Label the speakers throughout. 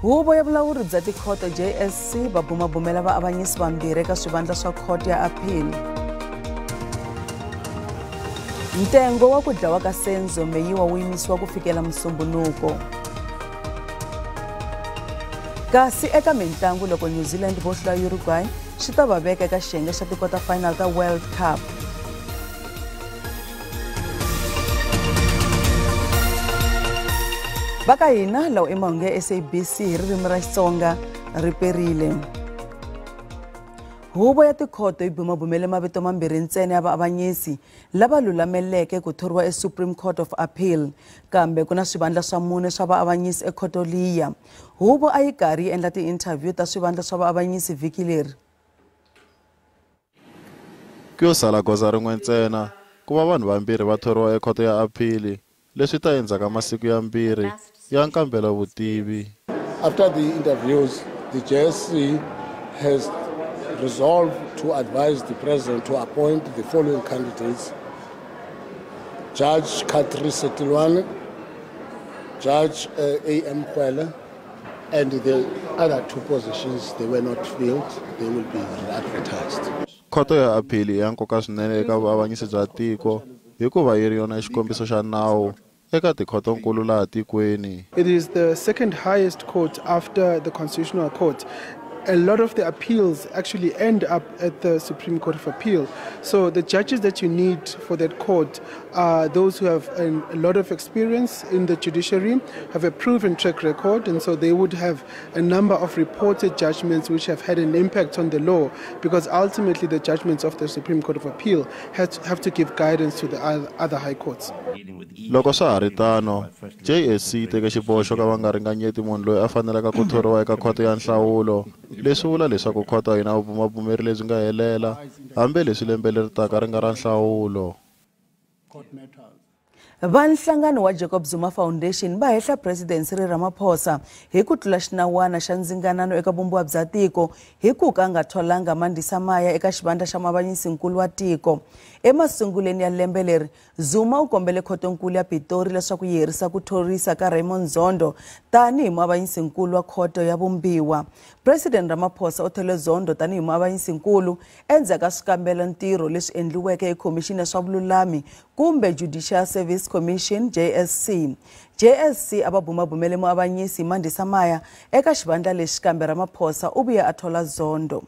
Speaker 1: Huvo ya vulawuri bya tikhoto JSC va bumabumela vaavanyisi vambirhi eka swivandla swa khoto ya appeal. Ntengo wa ku dlawa ka Senzo Meyiwa wu yimisiwa ku fikela Musumbhunuko. Kasi eka mintlangu loko New Zealand vo hlula Uruguay swi ta va veka eka xiyenge xa ti-quarter final ta World Cup. Va ka hina lawa i mahungu ya SABC hi ririmi ra Xitsonga ri perile. Huvo ya tikhoto yi bumabumele mavito mambirhi ntsena ya vaavanyisi lava lulameleke ku thoriwa eSupreme Court of Appeal, kambe ku na swivandla swa mune swa vaavanyisi ekhoto liya. Huvo a yi karhi yi endla ti-interview ta swivandla swa vaavanyisi vhiki leri.
Speaker 2: Ku yo sala goza rin'we ntsena ku va vanhu vambirhi va thoriwa ekhoto ya appeal, leswi ta endzhaku ka masiku yambirhi ya nkambelo vutivi.
Speaker 3: After the interviews, the JSC has resolved to advise the president to appoint the following candidates: Judge Kathree Setiloane, Judge A.M. Kwele, and the other two positions, they were not filled, they will be re-advertised.
Speaker 2: Khoto ya appeal ya nkoka swinene eka vuavanyisi bya tiko hikuva yi ri yona xikombiso xa nawu eka tikhotonkulu laha tikweni.
Speaker 4: It is the second highest court after the Constitutional Court. A lot of the appeals actually end up at the Supreme Court of Appeal. So the judges that you need for that court are those who have a lot of experience in the judiciary, have a proven track record, and so they would have a number of reported judgments which have had an impact on the law, because ultimately the judgments of the Supreme Court of Appeal have to give guidance to the other high courts.
Speaker 2: Loko swa ha ri tano, JSC yi teke xiboho xo ka va nga ringanyeti munhu loyi a fanelaka ku thoriwa eka khoto ya nhlawulo, leswi vula leswaku khoto a yi na vubumabumeri lebyi nga helela hambileswi lembe leri taka ri nga ra nhlawulo.
Speaker 1: Va nhlangano wa Jacob Zuma Foundation va hehla President Cyril Ramaphosa hi ku tlula xinawana xa ndzinganano eka vumbiwa bya tiko hi ku ka nga tholanga Mandisa Maya eka xivandla xa muavanyisinkulu wa tiko. Emasungulweni ya lembe leri, Zuma u kombele khotonkulu ya Pitori leswaku yi herisa ku thorisa ka Raymond Zondo tanihi muavanyisinkulu wa khoto ya vumbiwa. President Ramaphosa u thole Zondo tanihi muavanyisinkulu endzhaku ka swikambelo ntirho leswi endliweke hi Khomixini ya swa Vululami kumbe Judicial Service Commission JSC. JSC a va bumabumele muavanyisi Mandisa Maya eka xivandla lexi, kambe Ramaphosa u vuye a thola Zondo.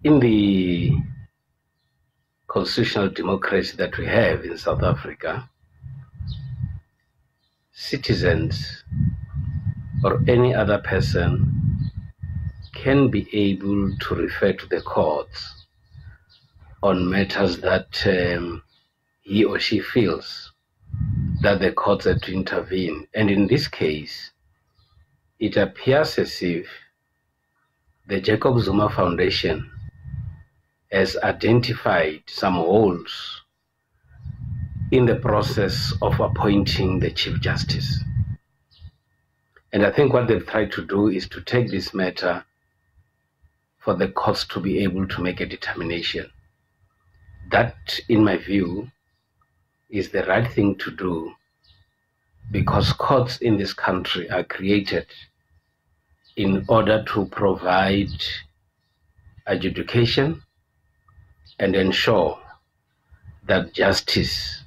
Speaker 5: In the constitutional democracy that we have in South Africa, citizens or any other person can be able to refer to the courts on matters that he or she feels that the courts have to intervene. And in this case, it appears as if the Jacob Zuma Foundation has identified some holes in the process of appointing the Chief Justice. And I think what they've tried to do is to take this matter for the courts to be able to make a determination. That, in my view, is the right thing to do, because courts in this country are created in order to provide adjudication and ensure that justice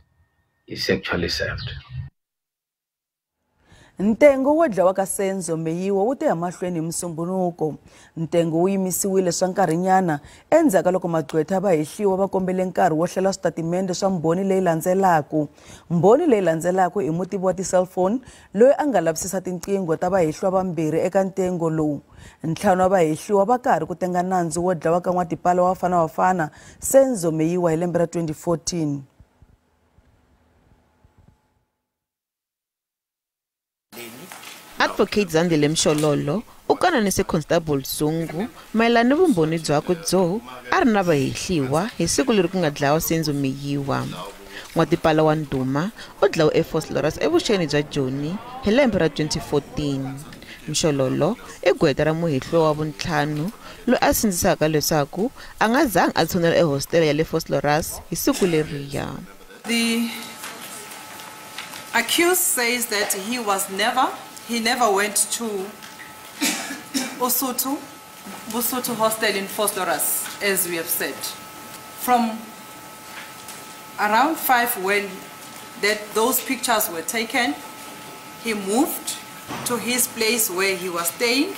Speaker 5: is actually served.
Speaker 1: Ntengo wo dlawa ka Senzo Meyiwa wu te emahlweni hi Musumbhunuko. Ntengo wu yimisiwile swa nkarhinyana endzhaku ka loko magqwetha va hehliwa va kombele nkarhi wo hlela switatimende swa mbhoni leyi landzelaka. Mbhoni leyi landzelaka i mutivi wa ti-cellphone loyi a nga lavisisa tinqingho ta vahehliwa vambirhi eka ntengo lowu. Ntlhanu wa vahehliwa va karhi ku tenga nandzu wo dlawa ka n'watipala wa Bafana Bafana Senzo Meyiwa hi lembe ra 2014.
Speaker 6: Advocate Zandile Mshololo u kananise Constable Zungu mayelana ni vumbhoni byakwe byo a ri na vahehliwa hi siku leri ku nga dlawa Senzo Meyiwa. N'watipala wa ndhuma u dlawe eVosloorus evuxeni bya Joni hi lembe ra 2014. Mshololo i gqweta ra muhehliwa wa vuntlhanu loyi a sindzisaka leswaku a nga zangi a tshunela ehositela ya le Vosloorus hi siku leriya.
Speaker 7: The accused says that he was never He never went to Usuthu Hostel in Vosloorus, as we have said. From around 5 when those pictures were taken, he moved to his place where he was staying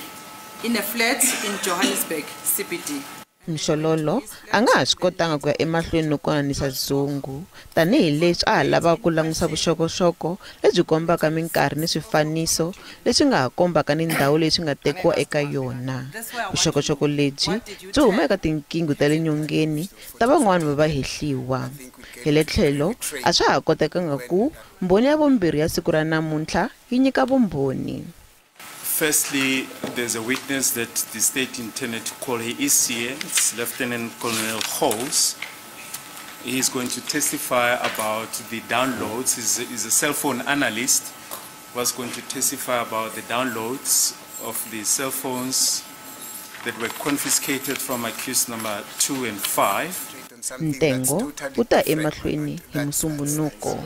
Speaker 7: in a flat in Johannesburg, CBD.
Speaker 6: Mshololo a nga ha swi kotanga ku ya emahlweni no konanisa Zungu tanihileswi a ha lavaka ku langusa vuxokoxoko lebyi kombaka minkarhi ni swifaniso leswi nga ha kombaka ni ndhawu leyi swi nga tekiwa eka yona. Vuxokoxoko lebyi byi huma eka tinqingho ta le nyongeni ta van'wana va vahehliwa. Hi le tlhelo a swa ha kotekanga ku mbhoni ya vumbirhi ya siku ra namuntlha yi nyika vumbhoni.
Speaker 8: Firstly, there's a witness that the state intended to call. He is here. It's Lieutenant Colonel Halls. He is going to testify about the downloads. He's a cell phone analyst. Was going to testify about the downloads of the cell phones that were confiscated from accused number 2 and 5.
Speaker 6: Ntengo uta emahlweni hi Musumbunuko.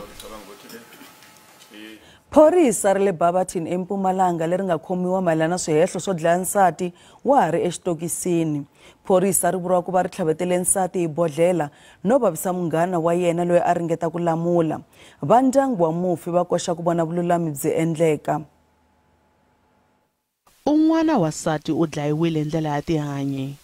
Speaker 1: Phorisa ra le Barberton eMpumalanga leri nga khomiwa mayelana swihehlo swo dlaya nsati wa ha ri exitokisini. Phorisa ri vuriwa ku va ri tlhavetele nsati hi bodlhela no vavisa munghana wa yena loyi a ringeta ku lamula. Va ndyangu wa mufi va koxa ku vona vululami byi endleka.
Speaker 9: Un'wana wansati u dlayiwile hi ndlela ya tihanyi.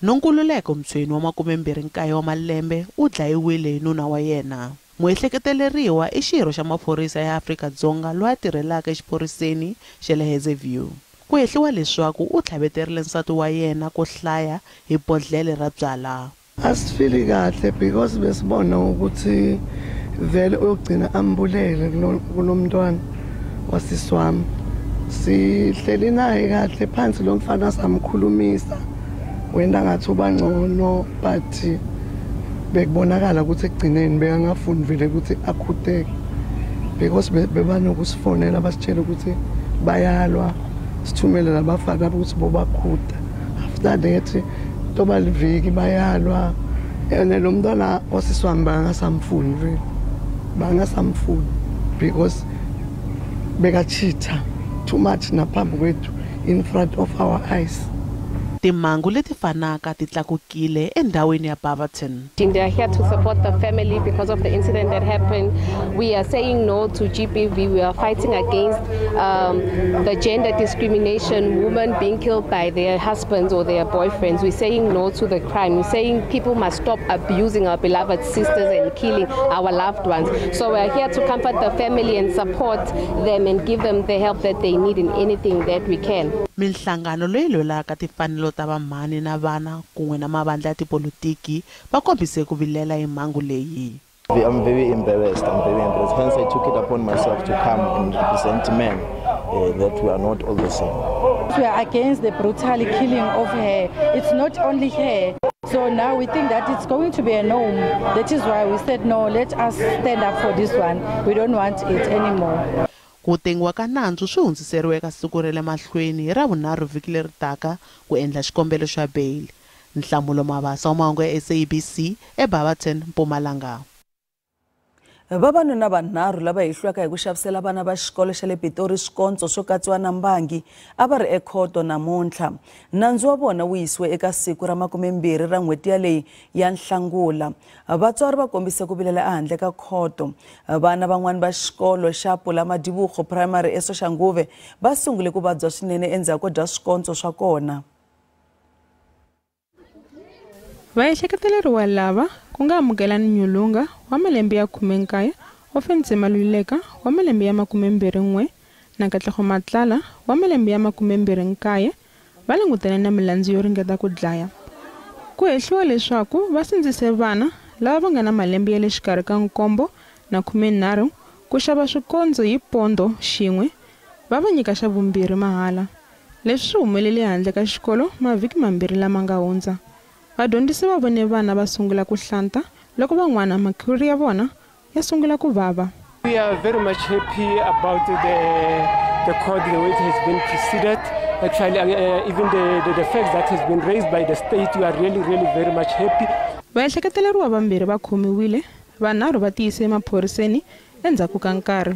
Speaker 9: Nonkululeko Mtshweni wa 29 wa malembe u dlayiwile hi nuna wa yena. Muehleketeleriwa i xirho xa maphorisa ya Afrika-Dzonga loyi a tirhelaka exiphoriseni xa le Hazyview. Ku hehliwa leswaku u tlhaveterile nsati wa yena ko hlaya hi bodlhele ra byala.
Speaker 10: Asifili kahle because besibona ukuthi vele uyogcina ambulele kulomntwana wasisi wami. Sihleli naye kahle phansi lo mfana samkhulumisa wena ngathi ubangcono but bekubonakala ukuthi ekugcineni bekangafuni vele ukuthi akhuteke because bebanokusifonela basitshela ukuthi bayalwa sithumele labafana ukuthi bobakhuta. After that toba liviki bayalwa and lo mntwana wasisi wami bangasamfuni vele, bangasamfuni because bekachitha too much naphambi kwethu in front of our eyes.
Speaker 9: Timhangu leti fanaka ti tlakukile endhawini ya Barberton.
Speaker 11: They are here to support the family because of the incident that happened. We are saying no to GBV. We are fighting against the gender discrimination, women being killed by their husbands or their boyfriends. We're saying no to the crime. We're saying people must stop abusing our beloved sisters and killing our loved ones. So we are here to comfort the family and support them and give them the help that they need in anything that we can.
Speaker 9: Minhlangano leyi lwelaka timfanelo ta vamhani na vana kun'we na mavandla ya tipolotiki va kombise ku vilela hi mhangu leyi.
Speaker 12: I'm very embarrassed. I'm very embarrassed. Hence, I took it upon myself to come and represent men that we are not all the same.
Speaker 13: We are against the brutal killing of her. It's not only her. So now we think that it's going to be a norm. That is why we said, no, let us stand up for this one. We don't want it anymore.
Speaker 9: Ku tengiwa ka nandzu swi hundziseriwe eka siku ra le mahlweni hi Ravunharhu vhiki leri taka ku endla xikombelo xa bail. Nhlamulo Mabasa wa mahungu ya SABC eBarberton, Mpumalanga.
Speaker 1: Vavanuna vanharhu lava hehliwaka hi ku xavisela vana va xikolo xa le Pitori swikondzo swo katsiwa na mbangi a va ri ekhoto namuntlha. Nandzu wa vona wu yisiwe eka siku ra 20 ra n'hweti yaleyi ya Nhlangula. Vatswari va kombise ku vilela ehandle ka khoto. Vana van'wana va xikolo xa Pulamadibogo Primary eSoshanguve va sungule ku vabya swinene endzhaku ko dya swikondzo swa kona.
Speaker 14: Vaehleketeleriwa lava ku nga Amukelani Nyulunga wa malembe ya 19, Ofentse Maluleka wa malembe ya 21 na Katlego Matlala wa malembe ya 29 va langutane na milandzu yo ringeta ku dlaya. Ku hehliwa leswaku va sindzise vana lava va nga na malembe ya le xikarhi ka 7 na 13 ku xava swikondzo hi pondo xin'we va va nyika xa vumbirhi mahala. Leswi swi humelele handle ka xikolo mavhiki mambirhi lama nga hundza. Vadyondzisi va vone vana va sungula ku hlanta loko van'wana makhwiri ya vona ya sungula ku vava.
Speaker 15: We are very much happy about the court, the way it has been proceeded. Actually, even the fact that has been raised by the state, we are really, really very much happy.
Speaker 14: Vaehleketeleriwa vambirhi va khomiwile, vanharhu va tiyise emaphoriseni endzhaku ka nkarhi.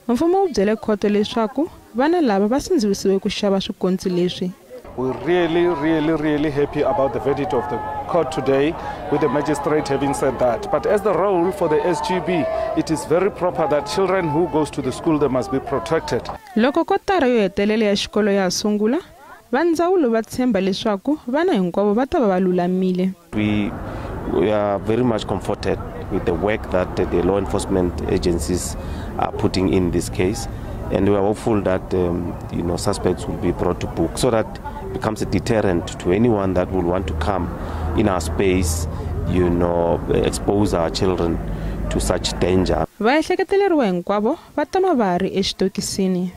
Speaker 14: Mfumo wu byele khoto leswaku Vana lava va sindzisiwe ku xava swikontsi leswi.
Speaker 8: We're really, really, really happy about the verdict of the court today, with the magistrate having said that. But as the role for the SGB, it is very proper that children who goes to the school, they must be protected.
Speaker 14: Loko kotara yo hetelela ya xikolo ya sungula, va ndzawulo va tshemba leswaku vana hinkwavo va ta va va lulamile.
Speaker 16: We are very much comforted with the work that the law enforcement agencies are putting in this case, and we are hopeful that suspects will be brought to book, so that becomes a deterrent to anyone that will want to come in our space, expose our children to such danger.
Speaker 14: Va ehleketeleriwa hinkwavo va tama va ri exitokisini.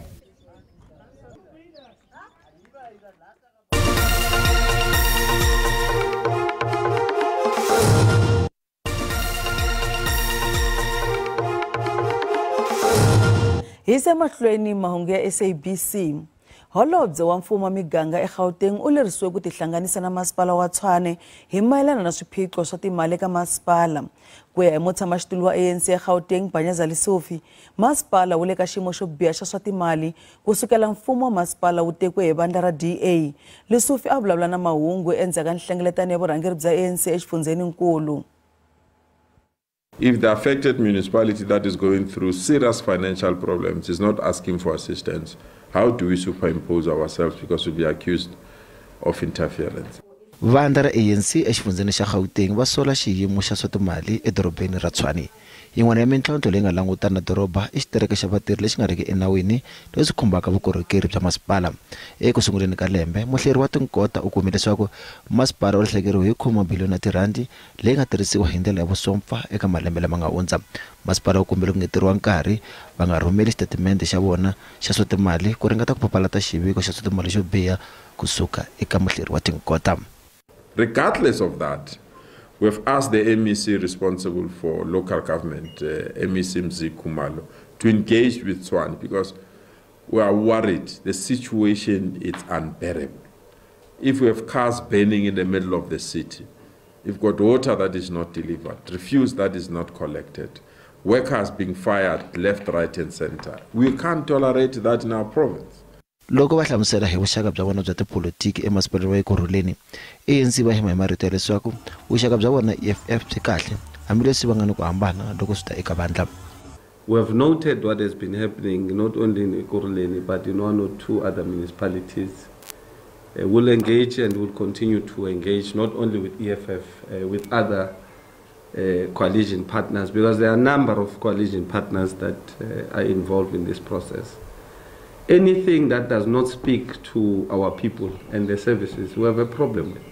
Speaker 1: Hi se mahlweni mahungu ya SABC. Holobye wa mfumo wa miganga eGauteng u lerisiwe ku tihlanganisa na masipala wa Tshwane hi mayelana na swiphiqo swa timali eka masipala. Ku ya hi mutshamaxitulu wa ANC eGauteng Panyaza Lesufi, masipala wu le ka xiyimo xo biha xa swa timali kusukela mfumo wa masipala wu tekiwe hi vandla ra DA. Lesufi a vulavula na mahungu endzhaku ka nhlengeletano ya vurhangeri bya ANC exifundzheninkulu.
Speaker 17: If the affected municipality that is going through serious financial problems is not asking for assistance, how do we superimpose ourselves because we'll be accused of interference?
Speaker 18: Vandla ra ANC exifundzheni xa Gauteng va sola xiyimo xa swa timali edorobeni ra Tshwane. Yin'wana ya mintlhontlho leyi nga langutana na doroba i xitereko xa vatirhi lexi nga riki enawini leswi khumbaka vukorhokeri bya masipala. Eku sunguleni ka lembe, muhleri wa tinkota u kume leswaku masipala wu lahlekeriwe hi 10 biliyoni ya tirhandi leyi nga tirhisiwa hi ndlela ya vusompfa eka malembe lama nga hundza. Masipala wu kombele ku ngeteriwa nkarhi va nga rhumeli xitatimende xa vona xa swa timali ku ringeta ku papalata xiviko xa swa timali xo biha kusuka eka muhleri wa tinkota.
Speaker 17: Regardless of that, we've asked the MEC responsible for local government, MEC Mzi Khumalo, to engage with Tshwane because we are worried. The situation is unbearable. If we have cars burning in the middle of the city, you've got water that is not delivered, refuse that is not collected, workers being fired left, right and center. We can't tolerate that in our province.
Speaker 18: Loko va hlamusela hi vuxaka bya vona bya tipolitiki emasipaleni wa Ekurhuleni, ANC va hima hi marito ya leswaku vuxaka bya vona EFF byi kahle hambileswi va nga ni ku hambana loko swi ta eka vandla.
Speaker 19: We have noted what has been happening not only in Ekurhuleni but in one or two other municipalities. We'll engage and we'll continue to engage not only with EFF, with other coalition partners, because there are a number of coalition partners that are involved in this process. Anything that does not speak to our people and their services, we have a problem with.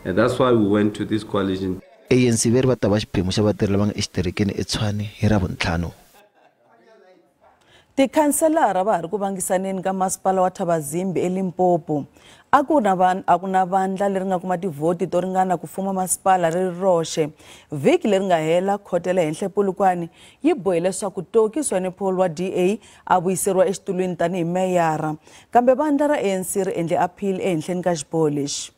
Speaker 19: And that's why we went to this coalition.
Speaker 18: ANC veri va ta va xiphemu xa vatirhi lava nga exiterekeni eTshwane hi Ravuntlhanu.
Speaker 1: Tikhanselara va ha ri ku vangisaneni ka masipala wa Thabazimbi eLimpopo. A ku na vandla leri nga kuma tivhoti to ringana ku fuma masipala ri ri roxe. Vhiki leri nga hela, khoto ya le henhla ePolokwane yi bohe leswaku Toki Swanepoel wa DA a vuyiseriwa exitulwini tanihi meyara, kambe vandla ra ANC ri endle appeal ehenhleni ka xiboho lexi.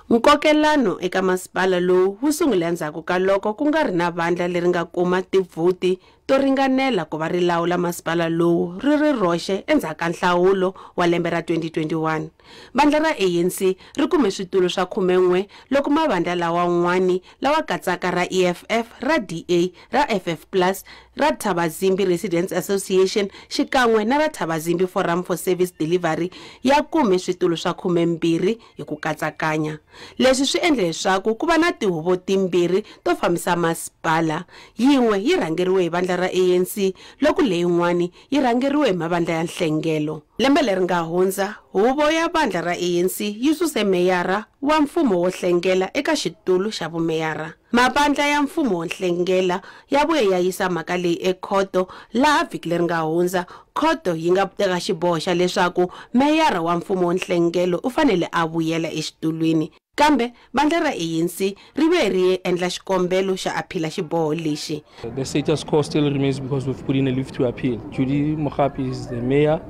Speaker 20: Nkokelano eka masipala lowu wu sungule endzhaku ka loko ku nga ri na vandla leri nga kuma tivhoti to ringanela ku va ri lawula masipala lowu ri ri roxe endzhaku ka nhlawulo wa lembe ra 2021. Vandla ra ANC ri kume switulu swa 11 loko mavandla lawan'wani lawa katsaka ra EFF, ra DA, ra FF Plus, ra Thabazimbi Residents Association xikan'we na ra Thabazimbi Forum for Service Delivery ya kume switulu swa 12 hi ku katsakanya. Leswi swi endle leswaku ku va na tihuvo timbirhi to fambisa masipala, yin'we yi rhangeriwe hi vandla ra ANC loko leyin'wani yi rhangeriwe hi mavandla ya nhlengelo. Lembe leri nga hundza, huvo ya vandla ra ANC yi suse meyara wa mfumo wo hlengela eka xitulu xa vumeyara. Mavandla ya mfumo wo hlengela ya vuye ya yisa mhaka leyi ekhoto, laha vhiki leri nga hundza khoto yi nga teka xiboho xa leswaku meyara wa mfumo wo nhlengelo u fanele a vuyela exitulwini. Kambe vandla ra ANC ri ve ri endla xikombelo xa aphila xiboho lexi.
Speaker 21: The status quo still remains because we've put in a leave to appeal. Judy Mogapi is the mayor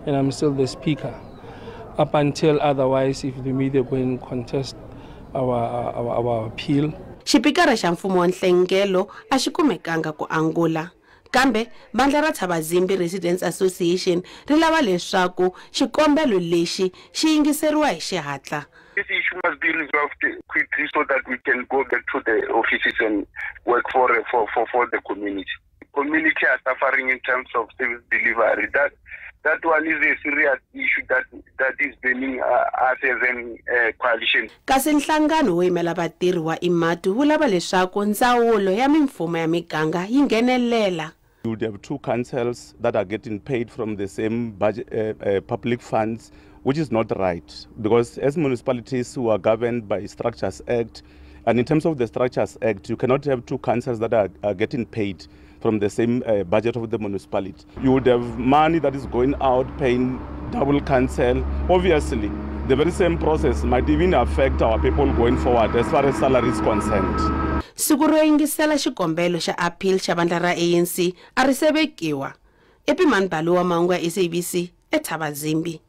Speaker 21: and I'm still the speaker. Up until otherwise, if the media go and contest our appeal.
Speaker 20: Xipikara xa mfumo wa nhlengelo a xi kumekanga ku angula. Kambe vandla ra Thabazimbi Residents Association ri lava leswaku xikombelo lexi xi yingiseriwa hi xihatla.
Speaker 3: This issue must be resolved quickly so that we can go back to the offices and work for the community. Community are suffering in terms of service delivery. That one is a serious issue that is burning us as a coalition.
Speaker 20: Kasi nhlangano wo yimela vatirhi wa IMATU wu lava leswaku ndzawulo ya mimfumo ya miganga yi nghenelela.
Speaker 22: You would have two councils that are getting paid from the same budget, public funds, which is not right, because as municipalities who are governed by Structures Act, and in terms of the Structures Act, you cannot have two councils that are getting paid from the same budget of the municipality. You would have money that is going out paying double council. Obviously, the very same process might even affect our people going forward as far as salary is concerned.
Speaker 20: Siku ro yingisela xikombelo xa appeal xa vandla ra ANC a ri se vekiwa. Epimani Balo wa mahungu ya SABC eThabazimbi.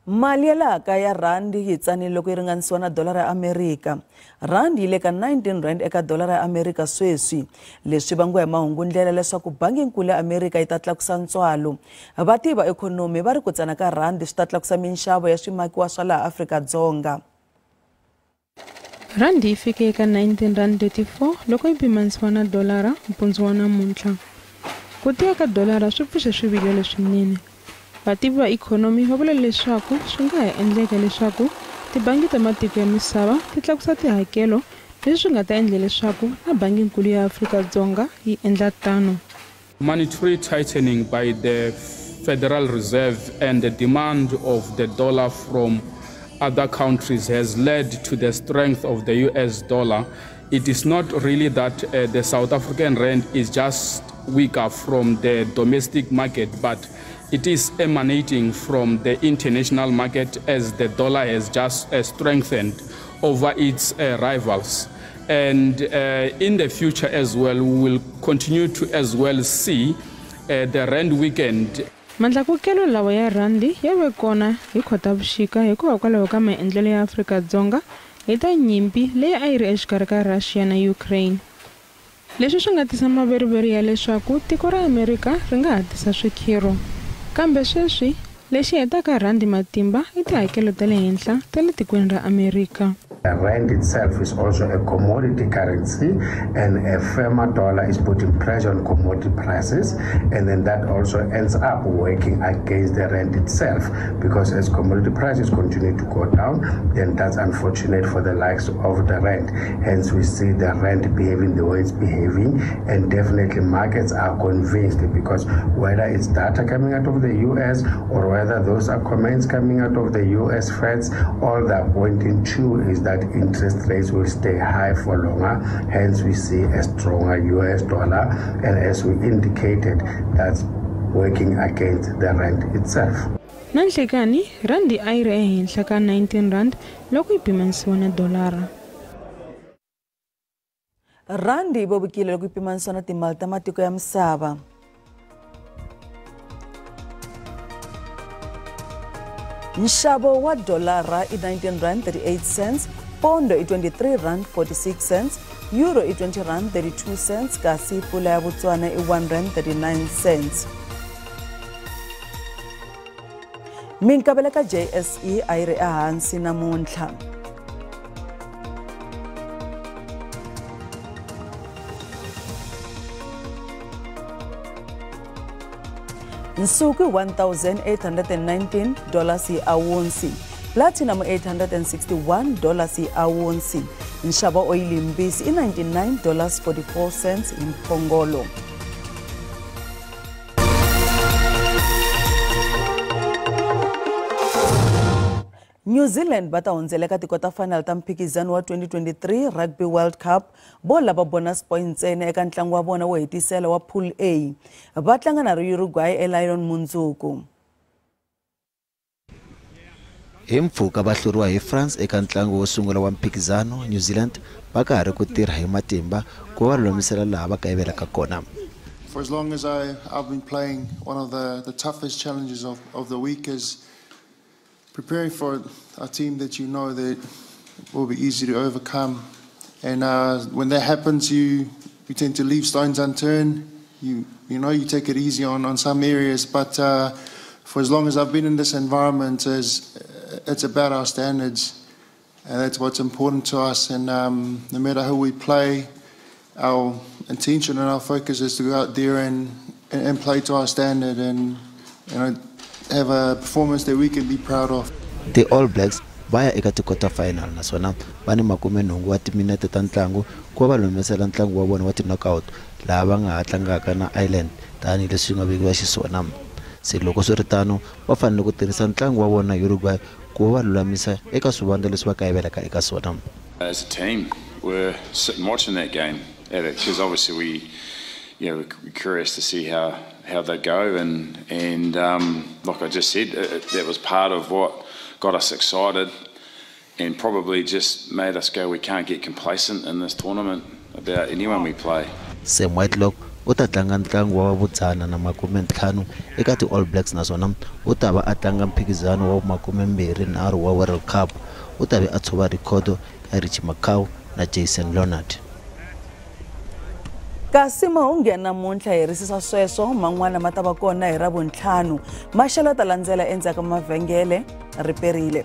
Speaker 1: Mali ya laha kaya randi yi tsanile loko yi ringanisiwa na dolara ya Amerika. Randi yi le ka 19 rand eka dolara ya Amerika sweswi. Leswi vangiwa hi mahungundlela leswaku banginkulu ya Amerika yi ta tlakusa ntswalo. Vativi va ikhonomi va ri ku tsana ka randi swi ta tlakusa minxavo ya swimakiwa swa laha Afrika-Dzonga.
Speaker 14: Randi yi fike eka 19 rand 34 loko yi pimanisiwa na dolara mpundzu wa namuntlha. Ku tiya ka dolara swi pfuxe swivilelo swinene. Vativi va ikhonomi va vula leswaku swi nga ha endleka leswaku tibangi ta matiko ya misava ti tlakusa tihakelo leswi swi nga ta endla leswaku na banginkulu ya Afrika-Dzonga yi endla tano.
Speaker 23: Monetary tightening by the Federal Reserve and the demand of the dollar from other countries has led to the strength of the US dollar. It is not really that the South African rand is just weaker from the domestic market, but it is emanating from the international market as the dollar has just strengthened over its rivals. And in the future as well, we will continue to as well see the rand weakened.
Speaker 14: Matlakukelo lawa ya randi ya ve kona hi Khotavuxika hikuva kwalaho ka maendlelo ya Afrika-Dzonga hi ta nyimpi leyi a yi ri exikarhi ka Russia na Ukraine. Leswi swi nga tisa maveriveri ya leswaku tiko ra Amerika ri nga ha tisa swikhiro. Kambe sweswi lexi hetaka randi matimba i tihakelo ta le henhla ta le tikweni ra Amerika.
Speaker 24: The rand itself is also a commodity currency, and a firmer dollar is putting pressure on commodity prices, and then that also ends up working against the rand itself, because as commodity prices continue to go down, then that's unfortunate for the likes of the rand. Hence we see the rand behaving the way it's behaving, and definitely markets are convinced, because whether it's data coming out of the US or whether those are comments coming out of the US Feds, all they're pointing to is that interest rates will stay high for longer. Hence we see a stronger US dollar, and as we indicated, that's working against the rand itself.
Speaker 14: Na nhlekani randi a yi ri ehenhla ka 19 rand loko yi pimanisiwa na dolara.
Speaker 1: Randi yi vevukile loko yi pimanisiwa na timali ta matiko ya misava. Nxavo wa dolara i 19 rand 38 cents, pondo i 23 rand 46 cents, euro i 20 rand 32 cents, kasi pula ya Botswana i 1 rand 39 cents. Minkavelo ka JSE a yi ri ehansi namuntlha. Nsuku $1,819 hi awunsi, platinum $861 hi awunsi, nxavo oyili mbisi i $99.44 hi mphongolo. New Zealand va ta hundzela eka tikota final ta mphikizano wa 2023 Rugby World Cup vo lava bonus point ntsena eka ntlangu wa vona wo hetisela wa Pool A. Va tlanga na Uruguay eLyon mundzuku.
Speaker 18: Hi mpfhuka va hluriwa hi France eka ntlangu wo sungula wa mphikizano, New Zealand va ka ha ri ku tirha hi matimba ku va lulamisela laha va kayivelaka kona.
Speaker 25: For as long as I've been playing, one of the toughest challenges of the week is preparing for a team that you know that will be easy to overcome. And when that happens, you tend to leave stones unturned. You know, you take it easy on some areas, but for as long as I've been in this environment, it's about our standards, and that's what's important to us. And no matter who we play, our intention and our focus is to go out there and play to our standard and, you know, have a performance that we can be proud of.
Speaker 18: The All Blacks va ya eka ti-quarter final naswona va ni 80 wa timinete ta ntlangu ku va lumesela ntlangu wa vona wa ti-knockout laha va nga ha tlangaka na Ireland tanihileswi nga vekiwa xiswona. Se loko swi ri tano va fanele ku tirhisa ntlangu wa vona Uruguay ku va lulamisa eka swivandla leswi va kayivelaka eka swona.
Speaker 2: As a team, we're sitting watching that game because obviously we're curious to see how they go, and like I just said, that was part of what got us excited and probably just made us go, we can't get complacent in this tournament about anyone we play.
Speaker 18: Sam Whitelock u ta tlanga ntlangu wa vudzana na 50 eka ti All Blacks naswona u ta va a tlanga mphikizano wa 23 wa World Cup. U ta ve a tshova rhekhodo ya Richie McCaw na Jason Leonard.
Speaker 1: Kasi mahungu ya namuntlha herisisa sweswo, man'wana ma ta va kona hi Ravuntlhanu. Maxelo ta landzela endzhaku ka mavhengele riperile.